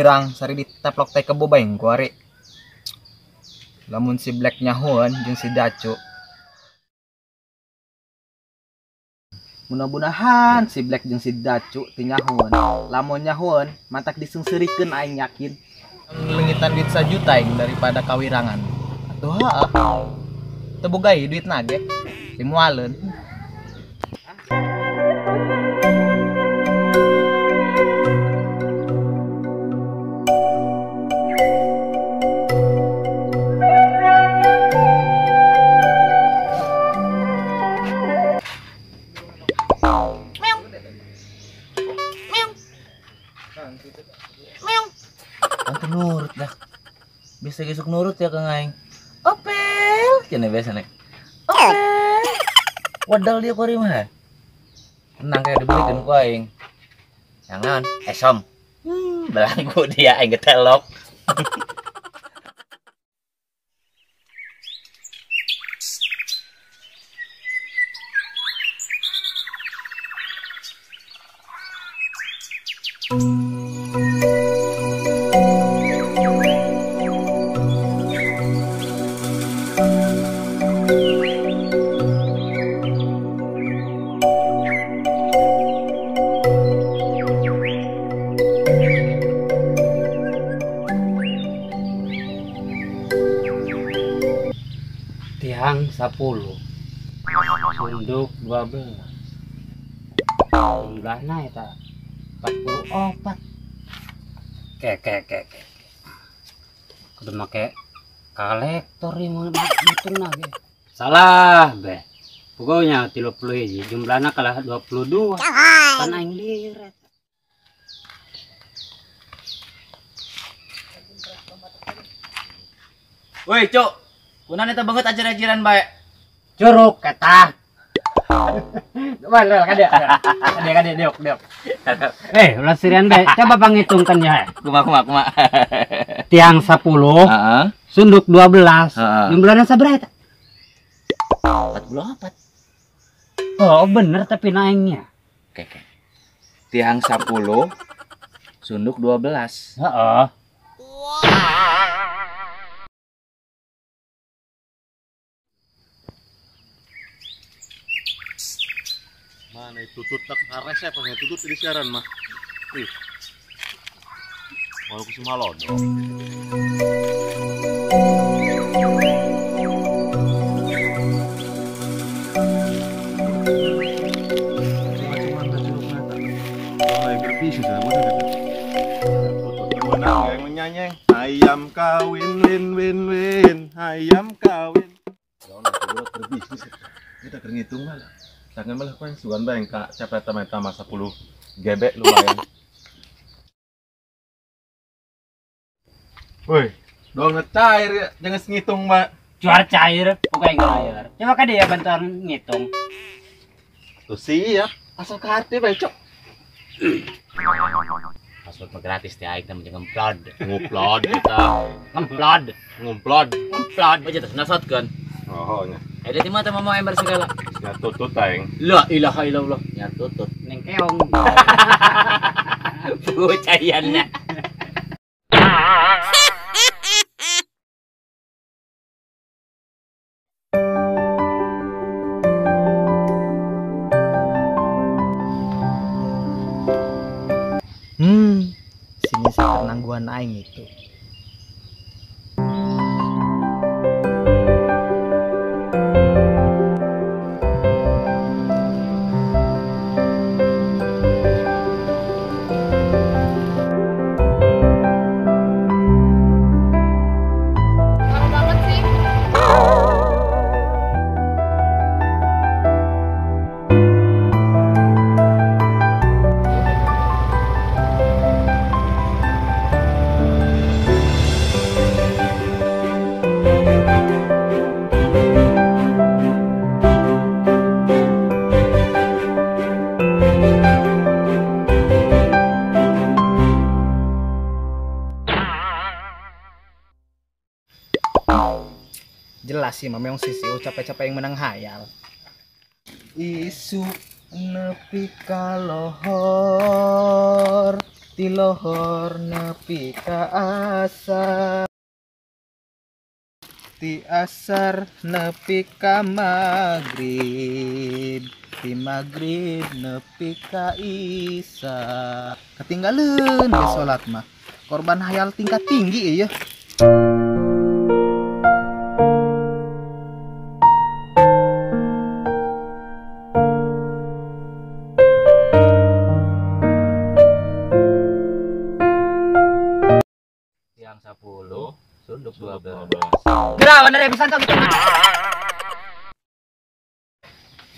Wirang sari diteplok teh kebo bae kuari. Lamun si Black nyahuan jeung si Dacu. Mudah-mudahan si Black jeung si Dacu teu nyahuan. Lamun nyahuan mantak diseungseurikeun aing yakin. Lengitan duit sajuta aing daripada kawirangan. Atuh heuh. Teu boga duit nage. Dimualeun. Antu nurut dah. Biasa gesuk nurut ya Kang Aing. Opel, cenah biasa nek. Opel. Wadal dia kuari mah. Tenang kayak dibelikan ku aing. Jangan, esom. Belangku dia aing getelok. Tiang 10, sunduk 12, jumlahnya eta 44. Ke. Kudu make kalektor ieu mah ngitung lagi. Salah be. Pokoknya 31 jumlahna kalah 22. Kan aing lieur eta. Woi, Cuk. Kunaon eta banget ajar-ajaran bae. Curug eta. Wah, kade. Kade deok. Ulah sirian bae. Coba panghitungkeun ya. Kumaha. Tiang 10. Heeh. Sunduk 12. Jumlahna sabaraha eta? 44. Oh, bener tapi naiknya. Oke. Tiang 10, sunduk 12. Heeh. Mana itu tutut ares ya, pengen tutut di siaran mah. Ih. Mau ke Sumalodo. Cuma-cuma tak mata. Oh, berbisnis ya, udah. Tutut menang yang menyanyeng. Ayam kawin win win win, ayam kawin. Kalau nak berbisnis kita ngitung malah. Jangan malah kau yang sugan bang kak capek tambah 10 gebek lumayan. Woi, dong ngecair ya, jangan ngitung mbak. Cuar cair, bukan cair. Coba kan dia bantuan ngitung. Tuh siap, asal ke hati baik cok. Password mah gratis teh aing teh ngemplod. Ngumplod kita. Ngemplod. Ngumplod. Ngemplod aja terus nasotkeun. Oh nya. Ada di mana mama ember segala. Ya tutut aing. La ilaha illallah. Ya tutut ning keong. Bocayanna. Sini saya penangguhan aing itu. Jelas sih memang sisi capek-capek yang menang hayal. Isu nepi kalohor. Ti lohor nepi ka asar. Ti asar nepi ka magrib. Ti magrib nepi ka isya. Ketinggalan ge salat mah. Korban hayal tingkat tinggi ieu. Siang 10, sunduk 12. Gerak bener ya pisan gitu.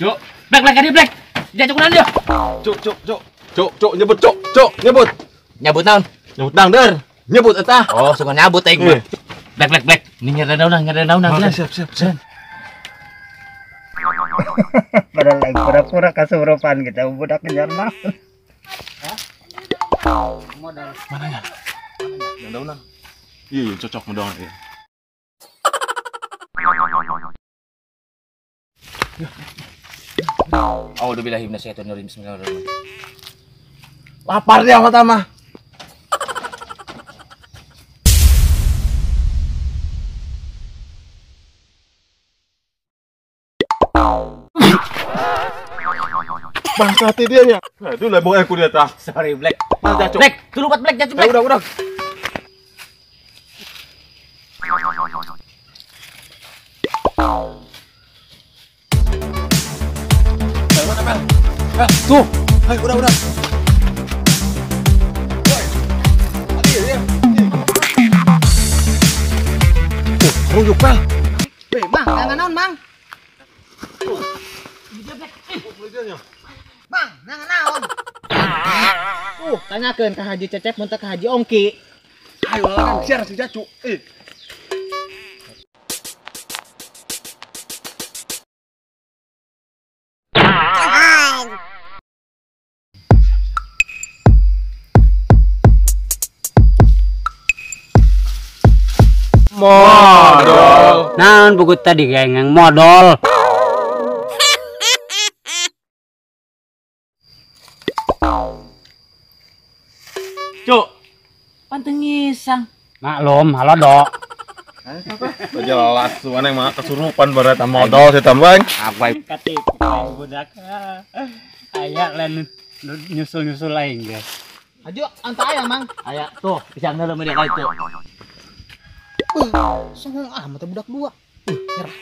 Cuk, Black Black ini Black. Dia cukuran dia. Cuk cuk cuk. Cuk cuk nyebut cuk cuk nyebut. Nyebut naon? Nyebut dangder. Nyebut eta. Oh, suka nyabut aing mah. Black Black Black. Ini nyari daun, nyari daun. Siap siap siap. Padahal lagi pura-pura kasurupan kita budak ngejar mah. Modal. Mana ya? Yang daunan. Iya, cocok mendong ya. A'udzubillahi minasyaitonirrajim. Bismillahirrahmanirrahim. Lapar dia mata mah. Bangsa hati dia nya. Aduh, lebok aku dia tah. Sorry Black. Black, tulu buat Black, jatuh Black. Udah, udah. Tuh, ayo udah udah. Tuh, rujuk pel. Weh, Mang, nangan naon, Mang? Mang, nangan naon? Tanyakeun ka Haji Cecep mun teu ka Haji Ongki. Ayo lawan siar si Jacu. Modol. Naon buku tadi geng modol. Cuk, panteng ngisang. Maklum, halo dok. Jelas tuh aneh mah kesurupan berat modol sih tambang. Apa katipu budak. Aya lain nyusul-nyusul lain guys. Ajo anta aya Mang. Aya tuh pisang heula meureun ka itu. Songong amat budak dua. Nyerah.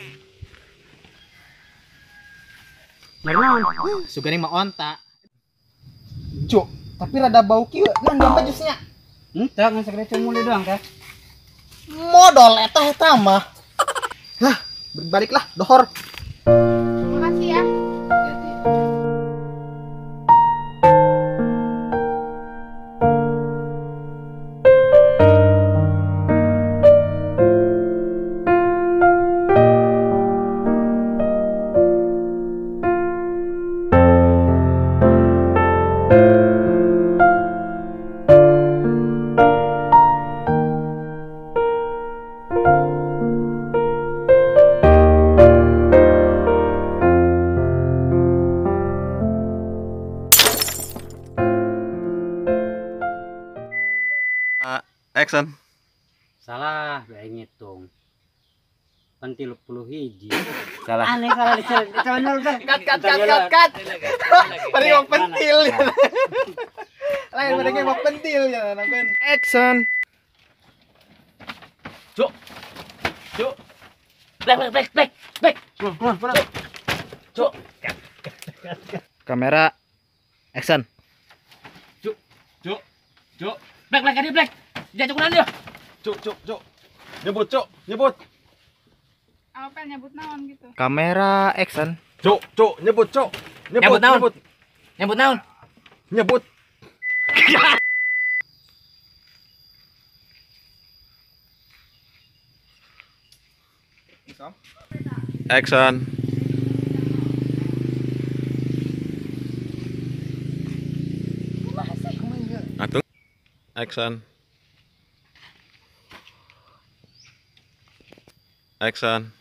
Nyerah. Sugane mah onta. Cuk, tapi rada bau kieu. Naon dompet jusnya? Henteu ngan sagede cemuli doang teh. Modol eta eta mah. Hah, berbaliklah dohor. Makasih ya. Action. Salah, bae ngitung. Pan 31. Salah. Aneh salah cut cut cut cut cut. Bari mau pentil. Lain bari mau pentil ya nonton. Action. Cuk. Cuk. Black black black black. Black. Keluar keluar. Cuk. Kamera action. Cuk. Cuk. Cuk. Black black ini black. Dia cukuran dia. Cuk cuk cuk. Nyebut cuk, nyebut. Apa nyebut naon gitu? Kamera action. Cuk cuk, nyebut cuk. Nyebut naon? Nyebut. Nyebut naon? Nyebut. Action. Atung. Action. Action.